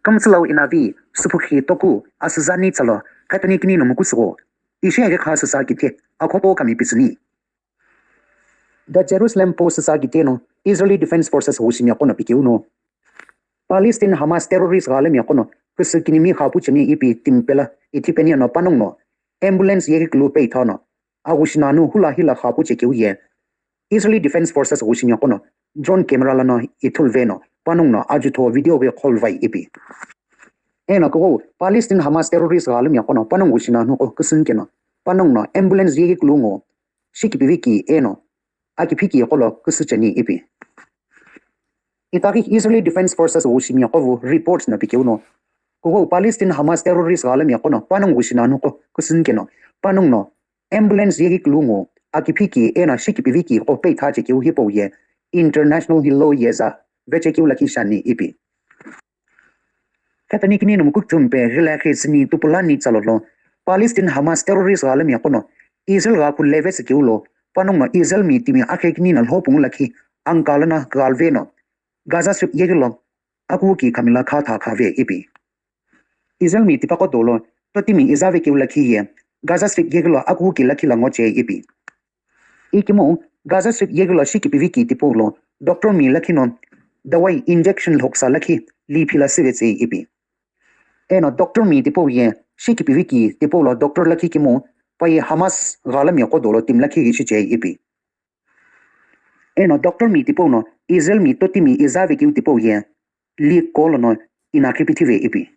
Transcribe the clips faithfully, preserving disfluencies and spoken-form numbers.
Kümtsülau inavi, süphukhi toku, asüzani tsalo, khatani kini no mukutsügho. Ishi aghi kha süsa kithe, akhoto kami pitsüni. The Jerusalem Post süsa kithe no, Israeli Defense Forces wushimi akono pikeu no. Palestine Hamas terrorist ghalami akono, küsü kinimi khapu cheni ipi timpela, ithipeni no panong no, ambulance yeghi kulu peitha no, aghushi nanu hula hila khapu chekeu ye. Israeli Defense Forces wushimi akono, drone camera lano ithulve no, panong no, ajutho video ghi kholvai ipi. Eno kughou, Palestine Hamas terrorist ghalami akono, panong wushi nanu ko küsü nkeno, panong no, ambulance yeghi kulu ngo, shikipiviki eno, akiphiki kolo küsü cheni ipi. Itaghi Israeli Defense Forces wushimi akovu reports no pikeu no. Kughou Palestine Hamas terrorist ghalami akono, panong wushi nanu ko küsü nkeno, panong no, ambulance yeghi kulu ngo, akiphiki eno shikipiviki ko peitha chekeu hipau ye, international hilo yeza, vechekeu lakhi shani ipi. Khatani kini no mukuchumpe ghilakhi sini tupulani tsalolo, Palestine Hamas terrorist ghalami akono, Israel gha khuleve sikeu lo, panong no Israel mi timi akhe kini no lho pungu lakhi, angka lana ghalve no, Gaza Strip yeghi lo, akuki khamila kha tha khave ipi. Israel mi tipaqo dolo, totimi izave keu lakhi ye, Gaza Strip yeghi lo akuki lakhi la ngoche ipi. Ikemu, Gaza Strip yeghi lo shikipiviki tipau lo, doctor mi lakhi no, dawai injection lhoksa lakhi, li phila sivetsei ipi. Eno doctor mi tipau ye, shikipiviki tipau lo doctor lakhi kemu, paye Hamas ghalami akodo lo tim lakhi ghi shichei ipi. Eno doctor mi tipau no, Israel mi totimi izave keu tipau ye, li kolo no, inakhi pithive ipi.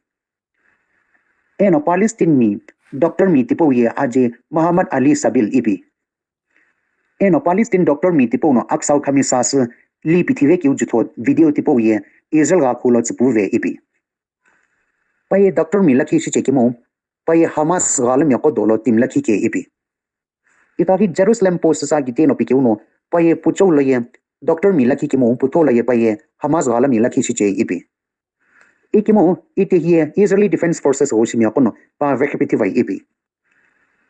Eno Palestine mi, doctor mi tipau ye aje Muhammad Ali Sabil ipi. Eno Palestine doctor mi tipau no aksau khami sasü li pithive keu jutho video tipau ye Israel gha khulo tsüpuve ipi. Paye doctor mi lakhi shichekemu, paye Hamas ghalami akodo lo tim lakhi ke ipi. Itaghi Jerusalem Post sa kithe no pikeu no, paye puchou lo ye, doctor mi lakhi kemu putho lo ye paye Hamas ghalami lakhi shiche ipi. Ikemu, ite hiye Israeli Defense Forces wushimi akono, pa vekhi pithive ipi.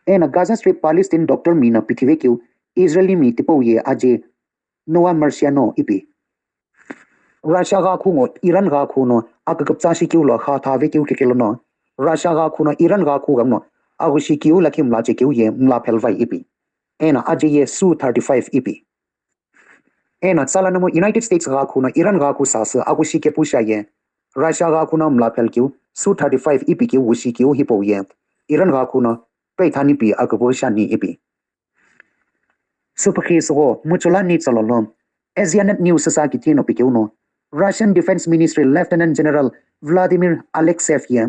Eno Gaza Strip Palestine doctor mi no pithive keu, Israeli mi tipau ye aje, Noah Marciano ipi. Russia gha khu ngo Iran gha khu no akaküptsa shikeu lo kha thave keu kekelo no. Russia gha khu no Iran gha khu gam no aghushi keu lakhi mla chekeu ye mla phelvai ipi. Eno aje ye Su thirty-five ipi. Eno tsala namo United States gha khu no Iran gha khu sasü aghushi kepu sha ye. Russia gha khu no mla phel keu Su thirty-five ipi keu wushi keu hipau ye. Iran gha khu no peithani pi akupu shani ipi. Süpükhi sügho, muchulani tsalolo. Asianet News sa kithe no pikeu no, Russian Defense Ministry Lieutenant General Vladimir Alexeyev ye,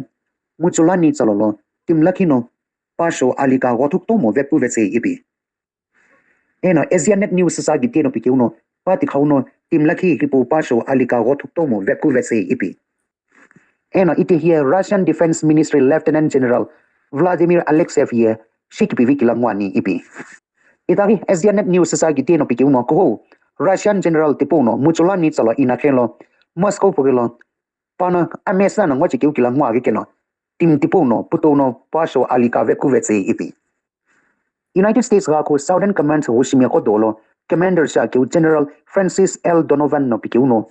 muchulani tsalolo, tim lakhi no, pasho alika ghothuk tomo vekuvetsei ipi. Eno Asianet News sa kithe no pikeu no, pa tikhau no, tim lakhi kipu pasho alika ghothuk tomo vekuvetsei ipi. Eno ite hiye Russian Defense Ministry Lieutenant General Vladimir Alexeyev ye shikipiviki la ngoani ipi. Itaghi Asianet News sa kithe no pikeu no kughou Russian General tipau no muchulani tsalo inakhe lo Moscow pughi lo pano amesa no ngochekeu kila ngoaghi keno tim tipau no putou no pasho alika vekuvetsei ipi. United States gha khu Southern Command wushimi akodo lo Commander sha keu General Francis L Donovan no pikeu no.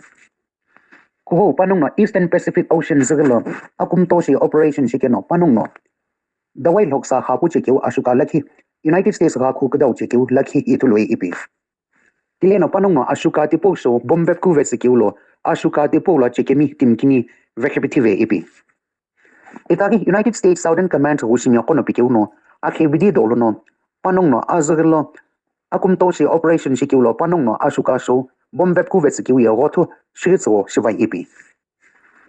Kughou panong no Eastern Pacific Ocean züghi lo akumtoshi operation shikeno panong no dawai lhoksa khapu chekeu ashuka lakhi United States gha khu kudau chekeu lakhi ithulue ipi. Tileno panong no ashuka tipau sho bomb vekuvetsei keu lo ashuka tipau lo chekemi tim kini vekhi pithive ipi. Itaghi United States Southern Command wushimi akono pikeu no, akhe bidi dolo no, panong no azüghi lo, akumtoshi operation shikeu lo panong no ashuka sho, bomb vekuvetsei keu ye ghothu, shighi tsügho shivai ipi.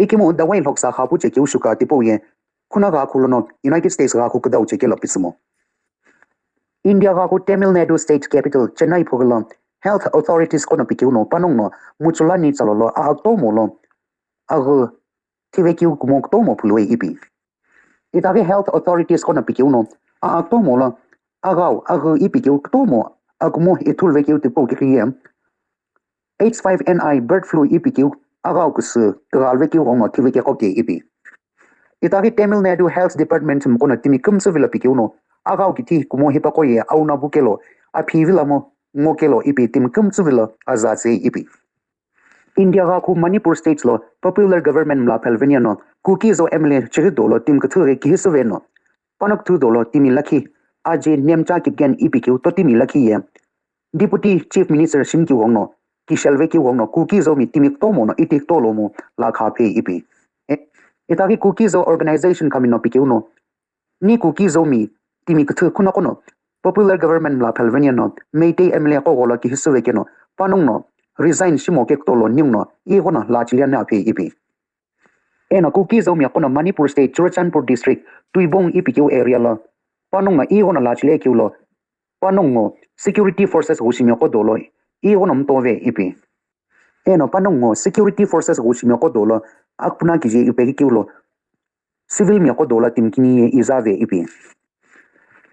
Ikemu dawai lhoksa khapu chekeu shuka tipau ye, khuna gha khu lono United States gha khu kudau chekelo pitsümo. India gha khu Tamil Nadu State Capital Chennai phughilo, health authorities kono pikeu no panong no, muchulani tsalolo, a aktomo lo, aghu, thivekeu kumo kutomo phulue ipi. Itaghi health authorities kono pikeu no, a aktomo lo, aghau, aghu ipikeu kutomo, akumo ithulvekeu tipau kikhiye, H five N I bird flu ipikeu, aghau küsü, kighalvekeu ghono thivekeu koke ipi. Itaghi Tamil Nadu Health Department mkono timi kümtsü vilo pikeu no, aghau kithi kumo hipaqo ye auna bukelo, aphi vilamo, ngokelo ipi timi kümtsü vilo azatsei ipi. India ghakhu Manipur states lo popular government mla phelveniano Kuki-Zo M L A chighi dolo timi küthü ghi kihisüveno. Panoküthü dolo timi lakhi aji Nemcha Kipgen ipi keu totimi lakhi ye Deputy Chief Minister shimkeu ghongno kishelve keu ghongno Kuki-Zo mi timi kutomo no iti kuto lomu lakha phe ipi. E, itaghi Kuki-Zo organization khamino pikeu no ni Kuki-Zo mi timi küthü khuna kono popular government mla phelveniano Meitei M L A qo gholo kihisüve keno panongno resign shimo kekutolo ningno ighono lachiliana phe ipi. Eno Kuki-Zo mi aqono Manipur State, Churachandpur District, Tuibong ipi keu area lo panongno ighono lachile keu lo panongo security forces ghushimi qo dolo ighono mtove ipi. Eno panongo security forces ghushimi qo dolo akpuna kije ipeghi keu lo civil mi qo dolo timi kini ye izave ipi.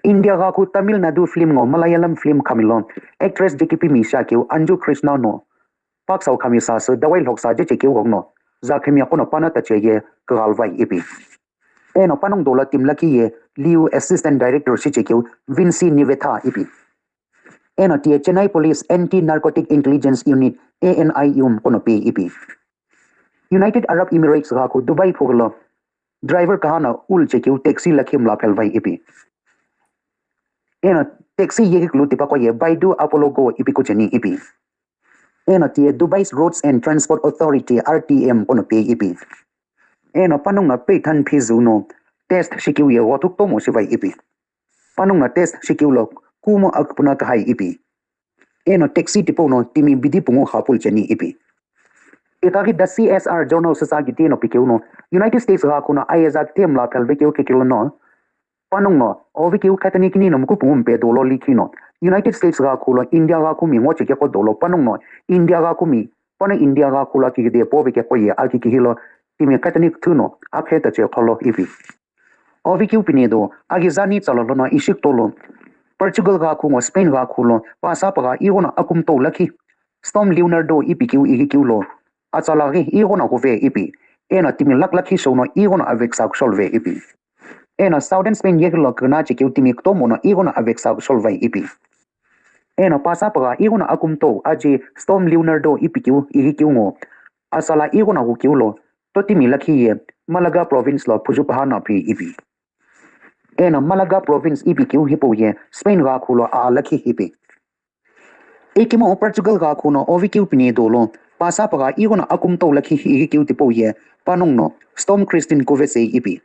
India ghakhu Tamil Nadu film ngo Malayalam film khamilo actress D K P mi shakeu Anju Krishna no paksau khami sasü dawai lhoksa je chekeu ghongno zakhemi aqono pana tache ye kaghalvai ipi. Eno panong dolo timi lakhi ye Liu assistant director shi chekeu Vinci Nivetha ipi. Eno tiye Chennai Police Anti Narcotic Intelligence Unit A N I U mi kono pe ipi. United Arab Emirates ghakhu Dubai phughulo driver kahana ul chekeu taxi lakhi mla phelvai ipi. Eno taxi yeghi kulu tipaqo ye Baidu Apollo Go ipi kucheni ipi. Eno tiye Dubai's Roads and Transport Authority R T M kono pe ipi. Eno panongno peithan phizu no test shikeu ye ghothu kutomo shivai ipi. Panongno test shikeu lo kumo akpuna kahai ipi. Eno taxi tipau no timi bidi pungu khapul cheni ipi. Itaghi the C S R journal sasa giti no pikeu no United States ghakhu no ayeza tem la phelve keu kekilo no panongno ovi keu khatani kini no muku pungu mpe dolo likhi no United States ghakhu lo India ghakhu mi ngo cheke qo dolo panongno India ghakhu mi pano India ghakhu lo kigide pove ke qoye aki kihilo timi khatani kuthu no akhe tache kholo ipi. Ovi keu pine do aghi zani tsalo lono ishi kutolo Portugal ghakhu ngo Spain ghakhu lo pasa pagha ighono akumto lakhi Storm Leonardo ipi keu ighi keu lo atsala ghi ighono ghuve ipi. Eno timi lak lakhi shouno ighono aveksa kusholve ipi. Eno Southern Spain yeghi lo kena chekeu timi kutomo no ighono aveksa kusholvai ipi. Eno pasa pagha ighono akumto aji Storm Leonardo ipi keu ighi keu ngo atsala ighono ghukeu lo totimi lakhi ye Malaga province lo phuju paha no phi ipi. Eno Malaga province ipi keu hipau ye Spain ghakhu lo a lakhi ipi. Ikemu Portugal ghakhu no ovi keu pine dolo pasa pagha ighono akumto lakhi ighi keu tipau ye panongno Storm Christine kuvetsei ipi.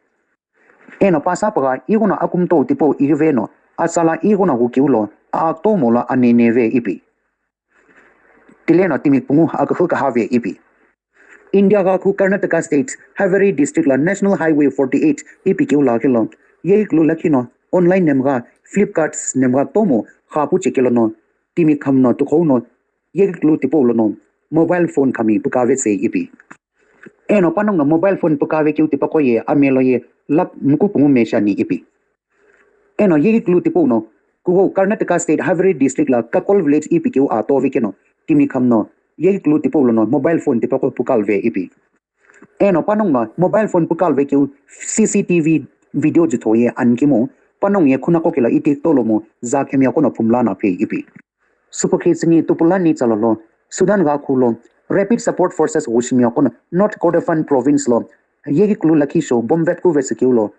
Eno pasa pagha ighono akumto tipau ighive no atsala ighono ghukeu lo a kutomo lo aneneve ipi. Tileno timi pungu akühü kahave ipi. India ghakhu Karnataka State, Haveri District la National Highway forty-eight ipi keu lakhi lo yeghi kulu lakhi no online nemgha Flipkart nemgha kutomo khapu chekelo no timi khamno tukhou no yeghi kulu tipau lono mobile phone khami pukavetsei ipi. Eno panongno mobile phone pukave keu tipaqo ye amelo ye lak muku pungu meshani ipi. Eno yeghi kulu tipau no kughou Karnataka State Haveri District la Kakol Village ipi keu atove keno timi khamno yeghi kulu tipau lono mobile phone tipaqo pukalve ipi. Eno panongno mobile phone pukalve keu C C T V video jutho ye anikemu panong ye khunaqo kelo iti tolomu zakhemi aqono phumla na phe ipi. Supukhe tsüni tupulani tsalo lo Sudan ghakhu lo Rapid Support Forces ghushimi aqono North Kordofan province lo yeghi kulu lakhi shou bomb vepku vetsü keu lo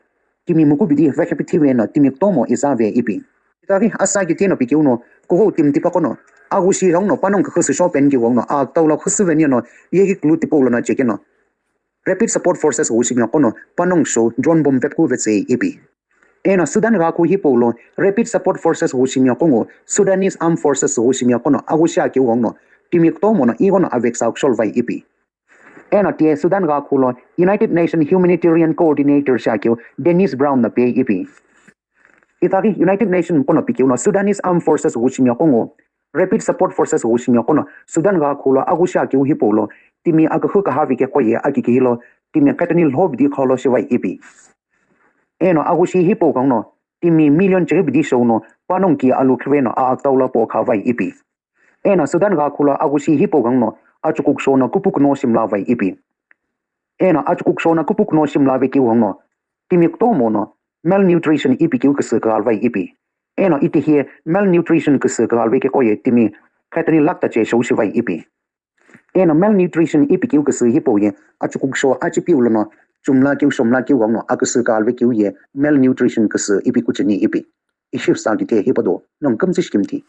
timi muku bidi vekhepithi ve no timi kutomo izave ipi. Itaghi asa kiti no pikeu no kughou timi tipaqo no aghushi ghangno panong kükhüsü shou pen ki ghangno a kutau lo khüsü veni no yeghi kulu tipau lono chekeno Rapid Support Forces ghushimi aqono panong shou drone bomb vepku vetsei ipi. Eno Sudan ghakhu hipau lo Rapid Support Forces ghushimi aqo ngo Sudanese Armed Forces ghushimi aqono aghushi akeu ghangno timi kutomo no ighono aveksa kusholvai ipi. Eno tiye Sudan ghakhu lo United Nations Humanitarian Coordinator shi akeu Dennis Brown no pe ipi. Itaghi United Nations kono pikeu no Sudanese Armed Forces ghushimi aqo ngo Rapid Support Forces ghushimi aqono Sudan ghakhu lo aghushi akeu hipau lo timi akühü kahave ke qoye aki kihilo timi khatani lho bidi kholo shivai ipi. Eno aghushi hipau ghangno timi million chighi bidi shou no panong ki alu khiveno a aktau lo po khavai ipi. Eno Sudan ghakhu lo aghushi hipau ghangno achukuk shou no kupukuno shimlavai ipi. Eno achukuk shou no kupukuno shimlave keu ghangno timi kutomo no malnutrition ipi keu küsü kaghalvai ipi. Eno itihi malnutrition küsü kaghalve ke qoye timi khatani lak tache shou shivai ipi. Eno malnutrition ipi keu küsü hipau ye achukukshou achipiu lono chumla keu shomla keu ghenguno aküsü kalve keu ye malnutrition küsü ipi kucheni ipi. Ishi vsa kithe hipau do nongu kümtsü shikimthi.